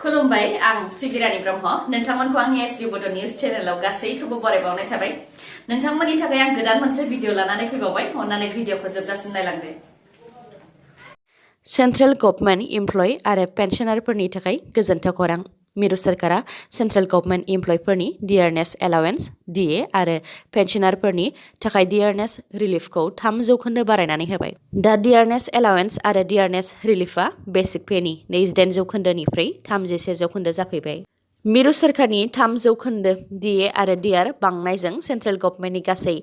खुलुमबाय आं सिबिरानि ब्रह्म नोंथांमोनखौ आंनि एसबि बड' निउज चेनेलाव गासैखौबो बरायबावनाय थाबाय। नोंथांमोननि थाखाय आं गोदान मोनसे भिडिअ लानानै फैबावबाय। अन्नानै भिडिअखौ जोबजासिम नायलांदो। सेन्ट्रेल गभर्नमेन्ट इमप्लय आरो पेन्सनारफोरनि थाखाय गोजोनथाव खौरां। मिरु सोरखारा सेन्ट्रेल गभर्नमेन्ट इमप्लयफोरनि डियारनेस एलावेन्स डिए आरो पेन्सनारफोरनि थाखाय डियारनेस रिलिफखौ 3% बारायनानै होबाय। दा डियारनेस एलावेन्स आरो डियारनेस रिलिफआ बेसिक पेनि 28% 33% जाफैबाय। मिरु सोरखारनि 3% डिए आरो डिआर बांनायजों सेन्ट्रेल गभर्नमेन्टनि गासै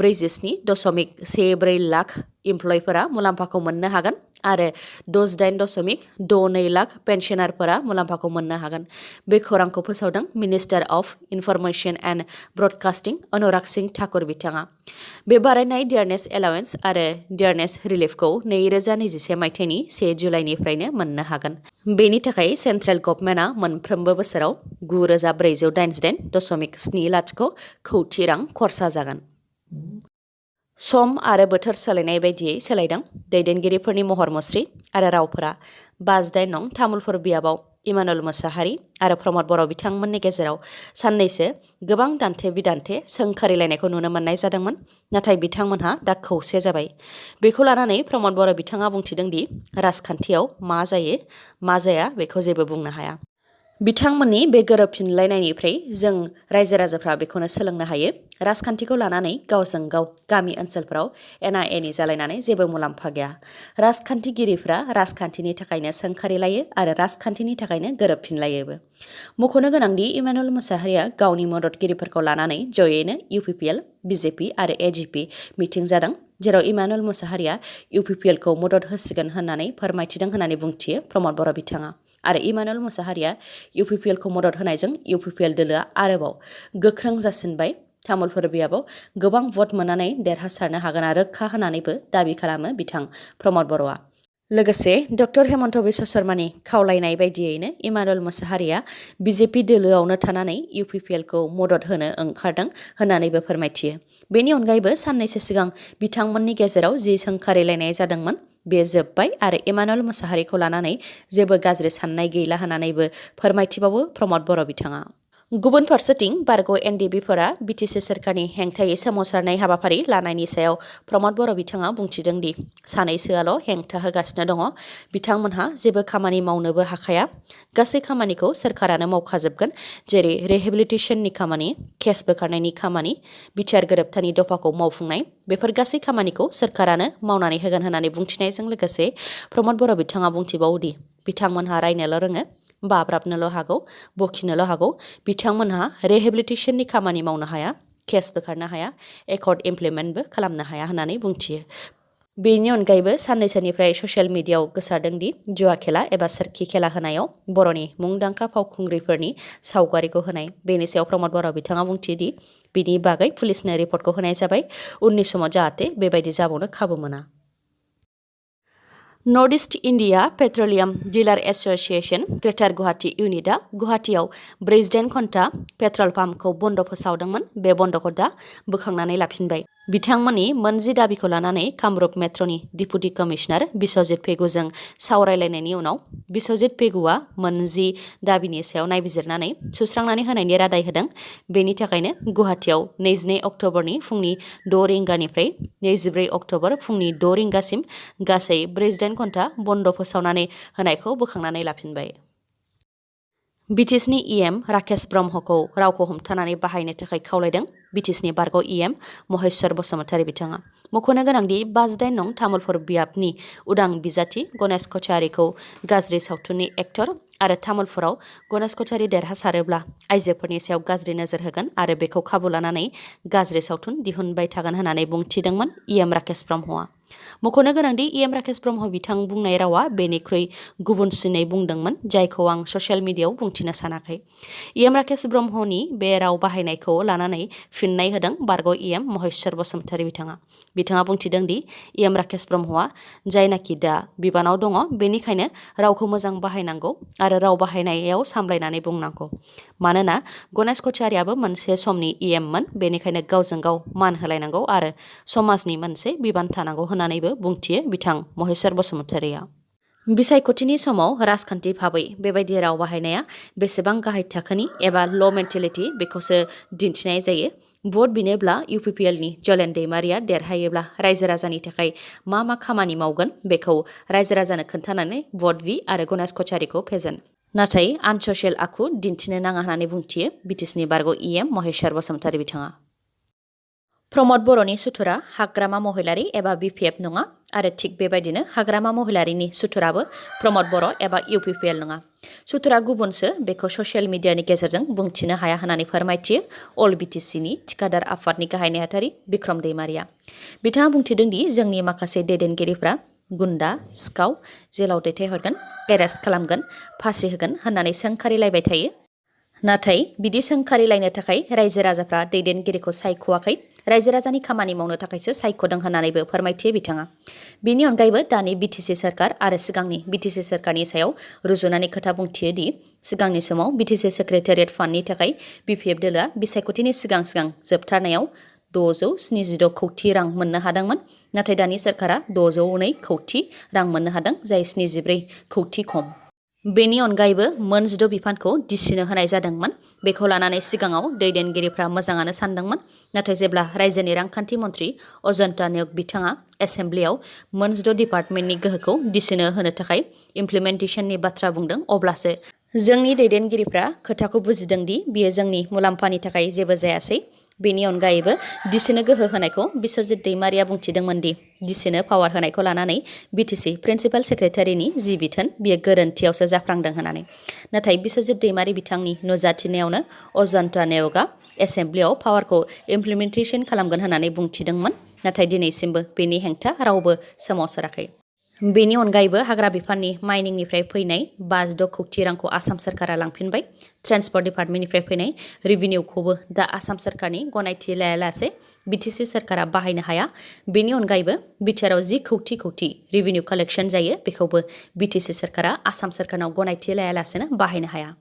47.14 लाख इमप्लयफोरा मुलाम्फाखौ मोननो हागोन आरो 68.62 लाख पेन्सनारफोरा मुलाम्फाखौ मोननो हागोन। बे खौरांखौ फोसावदों minister of information and broadcasting Anurag Singh Thakur बिथाङा। बे बारायनाय डियारनेस एलावेन्स आरो डियारनेस रिलिफखौ 2021 मायथाइनि 1 जुलाइनिफ्रायनो मोननो हागोन। बेनि थाखाय सेन्ट्रेल गभर्नमेन्टआ मोनफ्रोमबो बोसोराव 9488.70 कौटि रां खरसा जागोन। सम आरो बोथोर सोलायनाय बायदियै सोलायदों दैदेनगिरिफोरनि महर मुस्रि आरो रावफोरा। 58 नं तामुलपुर बियाबाव इमानुएल मोसाहारि आरो प्रमद बर' बिथांमोननि गेजेराव साननैसो गोबां दान्थे बिदान्थे सोंखारिलायनायखौ नुनो मोननाय जादोंमोन, नाथाय बिथांमोनहा दा खौसे जाबाय। बेखौ लानानै प्रमद बर' बिथाङा बुंथिदों दि राजखान्थियाव मा जायो मा जाया बेखौ जेबो बुंनो हाया। बिथांमोननि बे गोरोबफिनलायनायनिफ्राय जों रायजो राजाफ्रा बेखौनो सोलोंनो हायो। राजखान्थिखौ लानानै गावजों गाव गामि ओनसोलफोराव एना एनि जालायनानै जेबो मुलाम्फा गैया। राजखान्थिगिरिफ्रा राजखान्थिनि थाखायनो सोंखारिलायो आरो राजखान्थिनि थाखायनो गोरोबफिनलायोबो। मख'नो गोनांदि इमानुएल मोसाहारिया गावनि मददगिरिफोरखौ लानानै जयैनो इउपिपिएल, बिजेपि आरो एजिपि मिटिं जादों, जेराव इमानुएल मोसाहारिया इउपिपिएलखौ मदद होसिगोन होननानै फोरमायथिदों होननानै बुंथियो प्रमद बर' बिथाङा। आरो इमानुएल मोसाहारिया इउपिपिएलखौ मदद होनायजों इउपिपिएल दोलोआ आरोबाव गोख्रों जासिनबाय। तामुलपुर बियाबाव गोबां भट मोननानै देरहासारनो हागोनआ रोखा होननानैबो दाबि खालामो बिथां प्रमद बर'आ। लोगोसे डक्टर हेमन्त बिश्व शर्मानि खावलायनाय बायदियैनो इमानुएल मोसाहारिया बिजेपि दोलोआवनो थानानै इउपिपिएलखौ मदद होनो ओंखारदों होननानैबो फोरमायथियो। बेनि अनगायैबो साननैसो सिगां बिथांमोननि गेजेराव जि सोंखारिलायनाय जादोंमोन बे जोब्बाय आरो इमानुएल मोसाहारिखौ लानानै जेबो गाज्रि साननाय गैला होननानैबो फोरमायथिबावो प्रमद बर' बिथाङा। गुबुन फारसेथिं बारग' एनडिबिफोरा बिटिसि सोरखारनि हेंथायै सोमावसारनाय हाबाफारि लानायनि सायाव प्रमद बर' बिथाङा बुंथिदों दि सानैसोआल' हेंथा होगासिनो दङ, बिथांमोनहा जेबो खामानि मावनोबो हाखाया। गासै खामानिखौ सोरखारानो मावखाजोबगोन, जेरै रिहेबिलिटेसननि खामानि, केस बोखारनायनि खामानि, बिटिआर गोरोबथानि दफाखौ मावफुंनाय, बेफोर गासै खामानिखौ सोरखारानो मावनानै होगोन होननानै बुंथिनायजों लोगोसे प्रमद बर' बिथाङा बुंथिबावोदि बिथांमोनहा रायनोल' रोङो, बाब्राबनोल' हागौ, बखिनोल' हागौ, बिथांमोनहा रिहेबिलिटेसननि खामानि मावनो हाया, केस बोखारनो हाया, एकर्ड इमप्लिमेन्टबो खालामनो हाया होननानै बुंथियो। बेनि अनगायैबो साननैसोनिफ्राय ससियेल मिडियाआव गोसारदों दि जुवा खेला एबा सोरखि खेला होनायाव बर'नि मुंदांखा फावखुंग्रिफोरनि सावगारिखौ होनाय। बेनि सायाव प्रमद बर' बिथाङा बुंथियो दि बिनि बागै पुलिसनो रिपर्टखौ होनाय जाबाय, उननि समाव जाहाथे बेबायदि जाबावनो खाबु मोना। North east India petroleum dealer association greater Guwahati इउनिटआ गुवाहाटीआव 48 घन्टा पेट्रल पाम्पखौ बन्द फोसावदोंमोन। बे बन्दखौ दा बोखांनानै लाफिनबाय। बिथांमोननि मोनजि दाबिखौ लानानै कामरुप मेट्रनि डिपुटि कमिशनार बिस्वजित पेगुजों सावरायलायनायनि उनाव बिस्वजित पेगुआ मोनजि दाबिनि सायाव नायबिजिरनानै सुस्रांनानै होनायनि रादाय होदों। बेनि थाखायनो गुवाहाटीआव 22 अक्ट'बरनि फुंनि 6 रिंगानिफ्राय 24 अक्ट'बर फुंनि 6 रिंगासिम गासै 48 घन्टा बन्द फोसावनानै होनायखौ बोखांनानै लाफिनबाय। बिटिसिनि इएम राकेश ब्रह्मखौ रावखौ हमथानानै बाहायनो थाखाय खावलायदों बिटिसिनि बारग' इएम महेश्वर बसुमतारी बिथाङा। मख'नो गोनांदि 58 नं तामुलपुर बियाबनि उदां बिजाथि गणेश कछारीखौ गाज्रि सावथुननि एक्टर आरो तामुलपुराव गणेश कछारी देरहासारोब्ला आइजोफोरनि सायाव गाज्रि नोजोर होगोन आरो बेखौ खाबु लानानै गाज्रि सावथुन दिहुनबाय थागोन होननानै बुंथिदोंमोन इएम राकेश ब्रह्मआ। मख'नो गोनांदि इएम राकेश ब्रह्म बिथां बुंनाय रावा बेनिख्रुइ गुबुनसिनै बुंदोंमोन, जायखौ आं ससियेल मिडियाआव बुंथिनो सानाखै। इएम राकेश ब्रह्मनि बे राव बाहायनायखौ लानानै फिननाय होदों बारग' इएम महेश्वर बसुमतारी बिथाङा। बिथाङा बुंथिदों दि इएम राकेश ब्रह्मआ जायनाखि दा बिबानाव दङ, बेनिखायनो रावखौ मोजां बाहायनांगौ आरो राव बाहायनायाव सामलायनानै बुंनांगौ। मानोना गणेश कछारीआबो मोनसे समनि इएममोन, बेनिखायनो गावजों गाव मान होलायनांगौ आरो समाजनि मोनसे बिबान थानांगौ होननानैबो बुंथियो बिथां महेश्वर बसुमतारीआ। बिसायख'थिनि समाव राजखान्थि भाबै बेबायदि राव बाहायनाया बेसेबां गाहाय थाखोनि एबा ल' मेन्टेलिटि बेखौसो दिन्थिनाय जायो। भट बिनोब्ला इउपिपिएलनि जलेन दैमारिया देरहायोब्ला रायजो राजानि थाखाय मा मा खामानि मावगोन बेखौ रायजो राजानो खोन्थानानै भट भि आरो गणेश कछारीखौ फेजेन। नाथाय आनससियेल आखु दिन्थिनो नाङा होननानै बुंथियो बिटिसिनि बारग' इएम महेश्वर बसुमतारी बिथाङा। प्रमद बर'नि सुथुरा हाग्रामा महिलारी एबा बिपिएफ नङा आरो थिग बेबायदिनो हाग्रामा महिलारीनि सुथुराबो प्रमद बर' एबा इउपिपिएल नङा। सुथुरा गुबुनसो बेखौ ससियेल मिडियानि गेजेरजों बुंथिनो हाया होननानै फोरमायथियो अल बिटिसिनि थिखादार आफादनि गाहाय नेहाथारि बिक्रम दैमारिया। बिथाङा बुंथिदों दि जोंनि माखासे दैदेनगिरिफ्रा गुन्दा सिखाव जेलाव दैथायहरगोन, एरेस्ट खालामगोन, फासि होगोन होननानै सोंखारिलायबाय थायो। नाथाय बिदि सोंखारिलायनो थाखाय रायजो राजाफ्रा दैदेनगिरिखौ सायख'वाखै, रायजो राजानि खामानि मावनो थाखायसो सायख'दों होननानैबो फोरमायथियो बिथाङा। बेनि अनगायैबो दानि बिटिसि सोरखार आरो सिगांनि बिटिसि सोरखारनि सायाव रुजुनानै खोथा बुंथियो दि सिगांनि समाव बिटिसि सेक्रेटारियेट फान्डनि थाखाय बिपिएफ दोलोआ बिसायख'थिनि सिगां जोबथारनायाव 676 कौटि रां मोननो हादोंमोन। नाथाय दानि सोरखारा 602 कौटि रां मोननो हादों, जाय 74 कौटि खम। बेनि अनगायैबो मोन 16 बिफानखौ डिसिनो होनाय जादोंमोन। बेखौ लानानै सिगाङाव दैदेनगिरिफ्रा मोजाङानो सानदोंमोन। नाथाय जेब्ला रायजोनि रांखान्थि मन्थ्रि अजन्ता नेउग बिथाङा एसेम्ब्लियाव मोन 16 डिपार्टमेन्टनि गोहोखौ डिसिनो होनो थाखाय इमप्लिमेन्टेसननि बाथ्रा बुंदों, अब्लासो जोंनि दैदेनगिरिफ्रा खोथाखौ बुजिदों दि बियो जोंनि मुलाम्फानि थाखाय जेबो जायासै। बेनि अनगायैबो डिसिनो गोहो होनायखौ बिश्वजित दैमारिया बुंथिदोंमोन दि डिसिनो पावार होनायखौ लानानै बिटिसि प्रिन्सिपाल सेक्रेटारिनि जि बिथोन बियो गोरोन्थियावसो जाफ्लांदों होननानै। नाथाय बिश्वजित दैमारि बिथांनि नुजाथिनायावनो अजन्ता नेउगआ एसेम्ब्लियाव पावारखौ इमप्लिमेन्टेसन खालामगोन होननानै बुंथिदोंमोन। नाथाय दिनैसिमबो बेनि हेंथा रावबो सोमावसाराखै। बेनि अनगायैबो हाग्रा बिफाननि माइनिंनिफ्राय फैनाय 56 कौटि रांखौ आसाम सोरखारा लांफिनबाय। ट्रेन्सपर्ट डिपार्टमेन्टनिफ्राय फैनाय रिभिनिउखौबो दा आसाम सोरखारनि गनायथि लायालासे बिटिसि सोरखारा बाहायनो हाया। बेनि अनगायैबो बिटिआरआव 10 कौटि रिभिनिउ कालेक्सन जायो, बेखौबो बिटिसि सोरखारा आसाम सोरखारनाव गनायथि लायालासेनो बाहायनो हाया।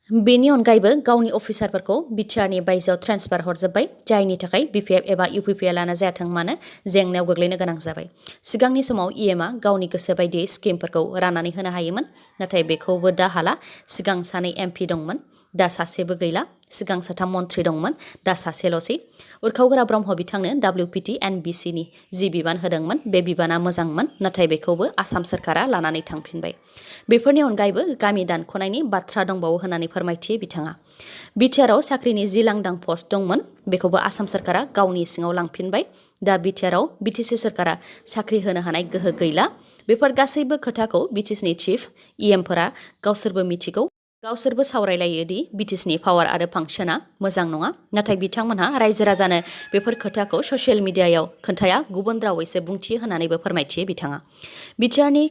बेनि अनगायैबो गावनि अफिसारफोरखौ बिटिआरनि बायजोआव ट्रेन्सफार हरजोब्बाय, जायनि थाखाय बिपिएफ एबा इउपिपिएलआनो जायाथों मानो जेंनायाव गोग्लैनो गोनां जाबाय। सिगांनि समाव इएमआ गावनि गोसो बायदियै स्किमफोरखौ राननानै होनो हायोमोन, नाथाय बेखौबो दा हाला। सिगां 2 एमपि दंमोन, दा सासेबो गैला। सिगां 3 मन्थ्रि दंमोन, दा सासेल'सै। उरखावगोरा ब्रह्म बिथांनो WPT NBCनि जि बिबान होदोंमोन, बे बिबाना मोजांमोन, नाथाय बेखौबो आसाम सोरखारा लानानै थांफिनबाय। बेफोरनि अनगायैबो गामि दानख'नायनि बाथ्रा दंबावो होननानै फोरमायथियो बिथाङा। बिटिआरआव साख्रिनि 10 लांदां पस्ट दंमोन, बेखौबो आसाम सोरखारा गावनि सिङाव लांफिनबाय। दा बिटिआरआव बिटिसि सोरखारा साख्रि होनो हानाय गोहो गैला। बेफोर गासैबो खोथाखौ बिटिसिनि चिफ इएमफोरा गावसोरबो मिथिगौ। गावसोरबो सावरायलायो दि बिटिसिनि पावार आरो फांसना मोजां नङा, नाथाय बिथांमोनहा रायजो राजानो बेफोर खोथाखौ ससियेल मिडियायाव खोन्थाया, गुबुन रावैसो बुंथियो होननानैबो फोरमायथियो बिथाङा। बिटिआरनि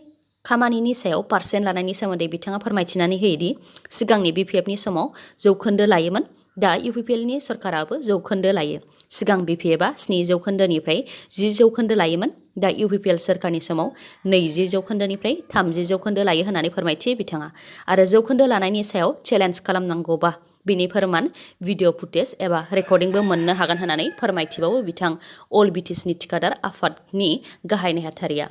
खामानिनि सायाव पार्सेन्ट लानायनि सोमोन्दै बिथाङा फोरमायथिनानै होयोदि सिगांनि बिपिएफनि समाव जौखोन्दो लायोमोन, दा इउपिपिएलनि सरकाराबो जौखोन्दो लायो। सिगां बिपिएफआ 7% 10% लायोमोन, दा इउपिपिएल सोरखारनि समाव 20% 30% लायो होननानै फोरमायथियो बिथाङा। आरो जौखोन्दो लानायनि सायाव चेलेन्ज खालामनांगौबा बिनि फोरमान भिडिअ फुटेज एबा रेकर्डिंबो मोननो हागोन होननानै फोरमायथिबावो बिथां अल बिटिसिनि थिखादार आफादनि गाहाय नेहाथारिया।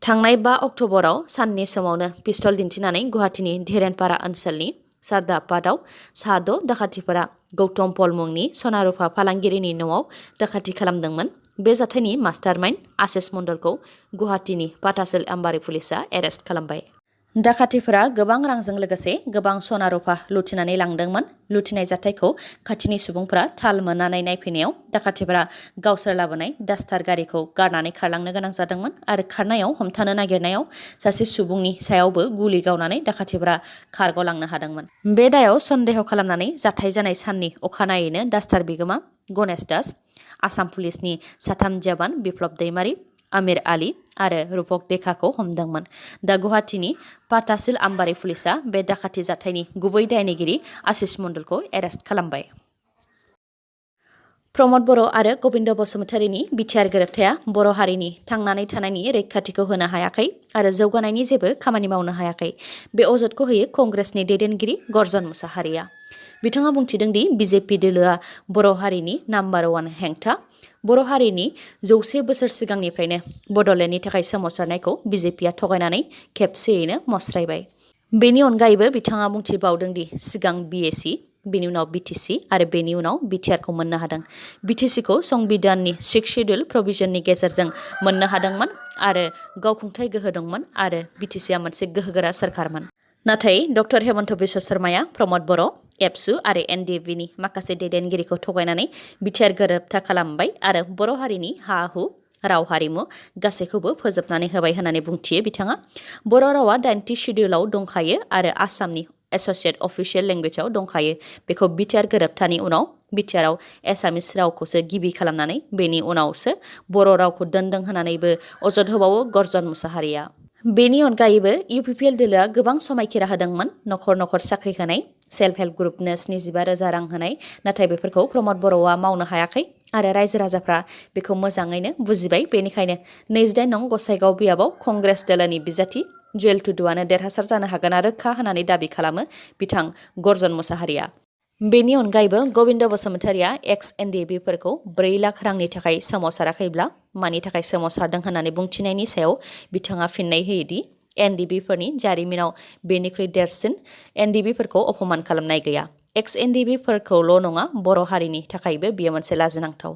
थांनाय 5 अक्ट'बराव साननि समावनो पिस्तल दिन्थिनानै गुवाहाटीनि धीरेनपारा ओनसोलनि सारदापादाव सा 6 दाखाथिफोरा गौतम पल मुंनि सना रुफा फालांगिरिनि न'आव दाखाथि खालामदोंमोन। बे जाथायनि मास्टारमाइन्ड आशिष मण्डलखौ गुवाहाटीनि पाटासल आम्बारि पुलिसआ एरेस्ट खालामबाय। दाखाथिफोरा गोबां रांजों लोगोसे गोबां सना रुफा लुथिनानै लांदोंमोन। लुथिनाय जाथायखौ खाथिनि सुबुंफोरा थाल मोननानै नायफैनायाव दाखाथिफोरा गावसोर लाबोनाय डास्टार गारिखौ गारनानै खारलांनो गोनां जादोंमोन आरो खारनायाव हमथानो नागिरनायाव सासे सुबुंनि सायावबो गुलि गावनानै दाखाथिफोरा खारग'लांनो हादोंमोन। बे दायाव सन्देह खालामनानै जाथाय जानाय साननि अखानायैनो डास्टार बिगोमा गणेश दास, आसाम पुलिसनि 3 जवान बिप्लब दैमारि, आमिर आली आरो रूपक देकाखौ हमदोंमोन। दा गुवाहाटीनि पाटासल आम्बारि पुलिसआ बे दाखाथि जाथायनि गुबै दायनिगिरि आशिष मण्डलखौ एरेस्ट खालामबाय। प्रमद बर' आरो गबिन्द बसुमतारीनि बिटिआर गोरोबथाया बर' हारिनि थांनानै थानायनि रैखाथिखौ होनो हायाखै आरो जौगानायनि जेबो खामानि मावनो हायाखै। बे अजदखौ होयो कंग्रेसनि दैदेनगिरि गर्जन मुसाहारिया। बिथाङा बुंथिदों दि बिजेपि दोलोआ बर' हारिनि नाम्बार 1 हेंथा। बर' हारिनि 100 बोसोर सिगांनिफ्रायनो बड'लेण्डनि थाखाय सोमावसारनायखौ बिजेपिआ थगायनानै खेबसेयैनो मस्रायबाय। बेनि अनगायैबो बिथाङा बुंथिबावदों दि सिगां बिएसि, बेनि उनाव बिटिसि आरो बेनि उनाव बिटिआरखौ मोननो हादों। बिटिसिखौ संबिधाननि 6 शेड्युल प्रभिजननि गेजेरजों मोननो हादोंमोन आरो गावखुंथाय गोहो दंमोन आरो बिटिसिआ मोनसे गोहोगोरा सोरखारमोन। नाथाय डक्टर हेमन्त बिश्व शर्माया प्रमद बर', एबसु आरो एनडिएफबिनि माखासे दैदेनगिरिखौ थगायनानै बिटिआर गोरोबथा खालामबाय आरो बर' हारिनि हा-हु, राव हारिमु गासैखौबो फोजोबनानै होबाय होननानै बुंथियो बिथाङा। बर' रावा 9थि शेड्युलाव दंखायो आरो आसामनि एस'सिएट अफिसियेल लेंगुवेजाव दंखायो। बेखौ बिटिआर गोरोबथानि उनाव बिटिआरआव एसामिस रावखौसो गिबि खालामनानै बेनि उनावसो बर' रावखौ दोनदों होननानैबो अजद होबावो गर्जन मुसाहारिया। बेनि अनगायैबो इउपिपिएल दोलोआ गोबां समायखिरा होदोंमोन, नखर नखर साख्रि होनाय, सेल्फ हेल्प ग्रुपनो 75,000 रां होनाय, नाथाय बेफोरखौ प्रमद बर'आ मावनो हायाखै आरो रायजो राजाफ्रा बेखौ मोजाङैनो बुजिबाय। बेनिखायनो 28 नं गसाइगाव बियाबाव कंग्रेस दोलोनि बिजाथि जुएल टुडुआनो देरहासार जानो हागोनआ रोखा होननानै दाबि खालामो बिथां गर्जन मुसाहारिया। बेनि अनगायैबो गबिन्द बसुमतारिया एक्स एनडिएफबिफोरखौ 4 लाख रांनि थाखाय सोमावसाराखैब्ला मानि थाखाय सोमावसारदों होननानै बुंथिनायनि सायाव बिथाङा फिननाय होयोदि एनडिएफबिफोरनि जारिमिनाव बेनिख्रुइ देरसिन एनडिएफबिफोरखौ अपमान खालामनाय गैया। एक्स एनडिएफबिफोरखौल' नङा, बर' हारिनि थाखायबो बेयो मोनसे लाजिनांथाव।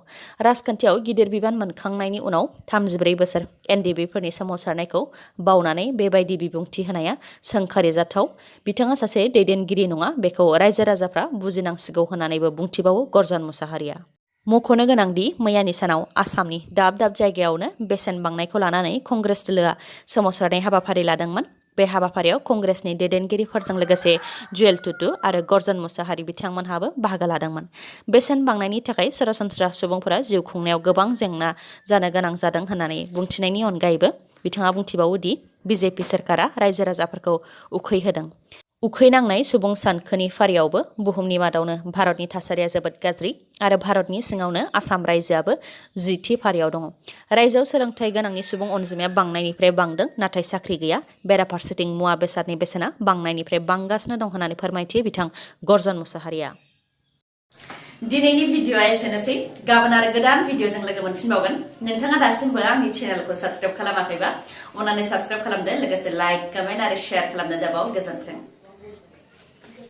राजखान्थियाव गिदिर बिबान मोनखांनायनि उनाव 34 बोसोर एनडिएफबिफोरनि सोमावसारनायखौ बावनानै बेबायदि बिबुंथि होनाया सोंखारिजाथाव। बिथाङा सासे दैदेनगिरि नङा, बेखौ रायजो राजाफ्रा बुजिनांसिगौ होननानैबो बुंथिबावो गर्जन मुसाहारिया। मख'नो गोनांदि मैयानि सानाव आसामनि दाब दाब जायगायावनो बेसेन बांनायखौ लानानै कंग्रेस दोलोआ सोमावसारनाय हाबाफारि लादोंमोन। बे हाबाफारियाव कंग्रेसनि दैदेनगिरिफोरजों लोगोसे जुएल टुडु आरो गर्जन मुसाहारि बिथांमोनहाबो बाहागो लादोंमोन। बेसेन बांनायनि थाखाय सरासनस्रा सुबुंफोरा जिउ खुंनायाव गोबां जेंना जानो गोनां जादों होननानै बुंथिनायनि अनगायैबो बिथाङा बुंथिबावोदि बिजेपि सोरखारा रायजो राजाफोरखौ उखैहोदों। उखैनांनाय सुबुं सानखोनि फारियावबो बुहुमनि मादावनो भारतनि थासारिया जोबोद गाज्रि आरो भारतनि सिङावनो आसाम रायजोआबो 10थि फारियाव दङ। रायजोआव सोलोंथाइ गोनांनि सुबुं अनजिमाया बांनायनिफ्राय बांदों, नाथाय साख्रि गैया। बेराफारसेथिं मुवा बेसादनि बेसेना बांनायनिफ्राय बांगासिनो दं होननानै फोरमायथियो बिथां गर्जन मुसाहारिया। दिनैनि भिडिअ'आ एसेनोसै। गाबोन आरो गोदान भिडिअ'जों लोगो मोनफिनबावगोन। नोंथाङा दासिमबो आंनि चेनेलखौ साबस्क्राइब खालामाखैबा अन्नानै साबस्क्राइब खालामदो, लोगोसे लाइक, कमेन्ट आरो शेयार खालामनो दाबाव। गोजोन्थों।